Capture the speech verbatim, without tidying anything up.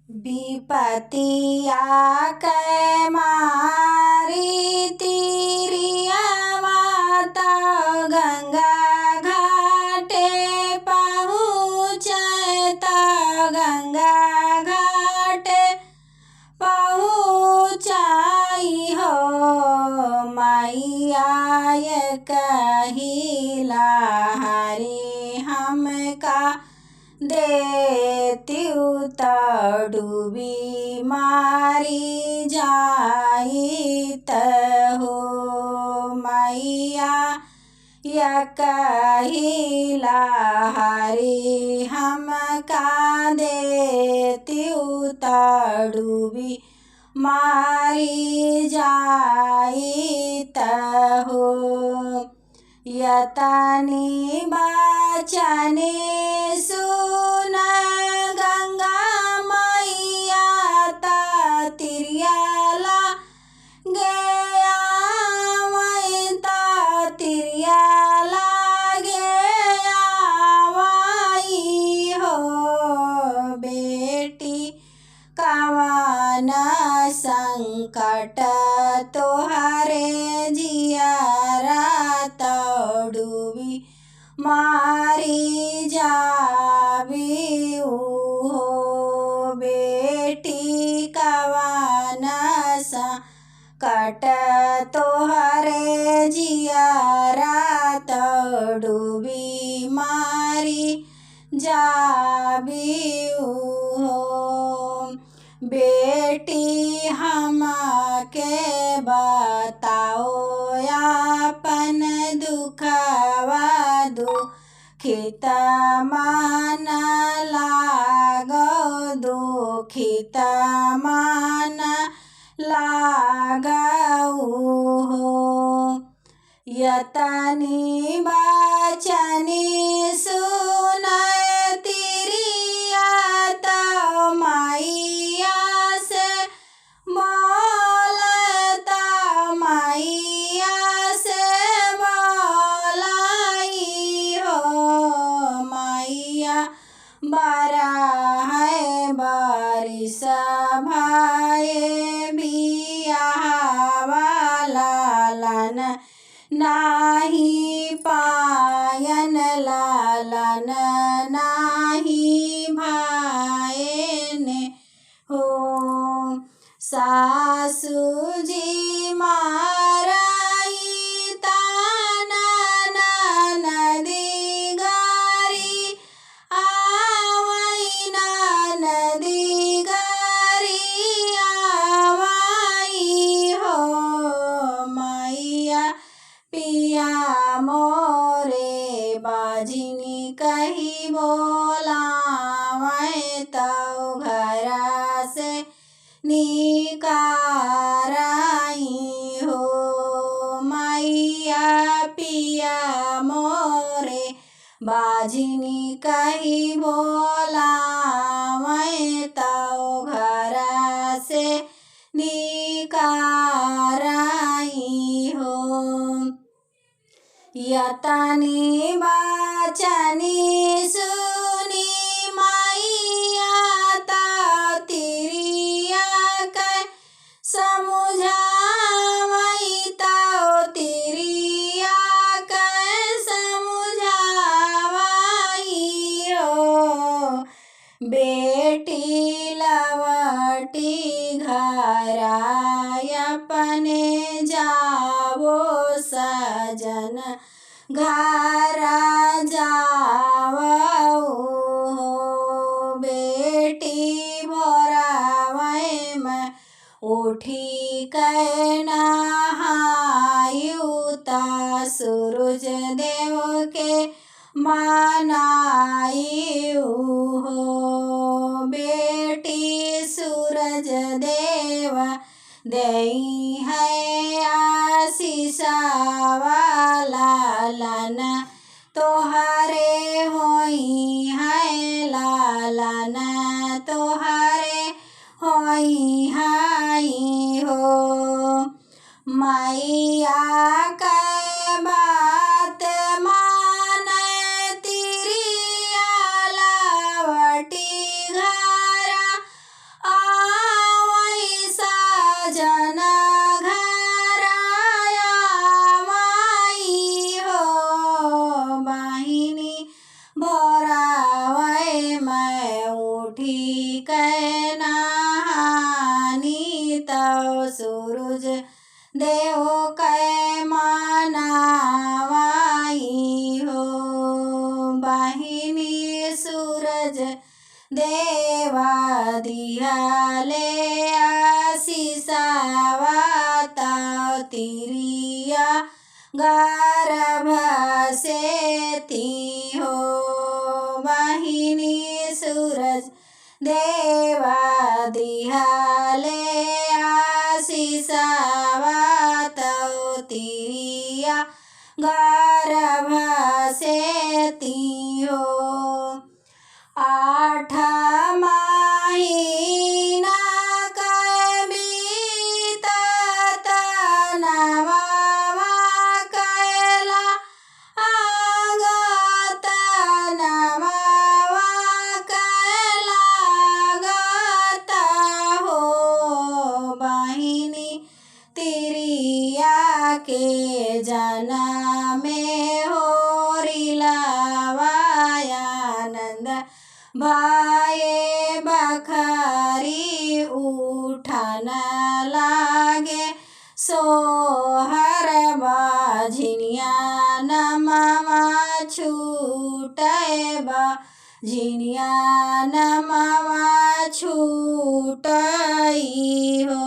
विपतिया के मारी तिरिया माता गंगा घाटे पहुँचे, त गंगा घाटे पहुँचाई हो। मैया ये कहिला हरे हमका देतिउ त डूबी मारी जाइत हो। मैया या कहिला हरी हमका देतिउ त डूबी मारी जाइत हो। यतनी बचनी सुन गंगा मैया त तिरिया लागे आवै, त तिरिया लागे आवै हो। बेटी कवन संकट तोहरे जियरा त डूबी मारी जाबी हो। बेटी कवन संकट तोहरे जियरा त डूबी मारी जाबी हो। बेटी हमके बताओ आपन दुखवा, दुखित मन लागो, दुखित मन लागो हो। यतनी बचनी सुनय तिरिया त मैया से बोलय त मैया से बोलई हो। मैया बारह बारिश भये बियाहवा लालन नाही पायन लालन नाही भायन हो। सासु जी मारई ताना ननदी गारी आवई ननदी गारी आवई हो। मैया पिया मोरे बाझिनी कही बोलावै तौ घरा से निकारई हो। मैया पिया मोरे बाझिनी कही बोलावै तौ घरा से निकारई हो। यतनी बचनी सुनी मैया त तिरिया के समुझावई त तिरिया के समुझावई हो। बेटी लवटी घरा अपने जावो सजन घरा जावो हो। बेटी भोरावै में उठी के नहायु त सूरज देव के मनायु हो। बेटी सूरज देव देई है आशीषवा लालन तोहरे होई है लालन तोहरे होई है हो। मैया के बात माने तिरिया लवटी घरा कै नहानी तौ सूरज देव कै मनावाई हो। बहिनी सूरज देवा दिहले आशीषवा तौ तिरिया गर्भ से ती हो। बहिनी सूरज देवा दिहले आशीषवा तौ तिरिया गर्भ से ती हो। आठ महीना कै बीतत नवमा कैला आगत नवमा कैला आगत हो। बहिनी तिरिया के जनमे होरी लावा आनंद भए बखरी उठन लागे सोहर। बझिनिया नमवा छूटे बझिनिया नमवा छूटई हो।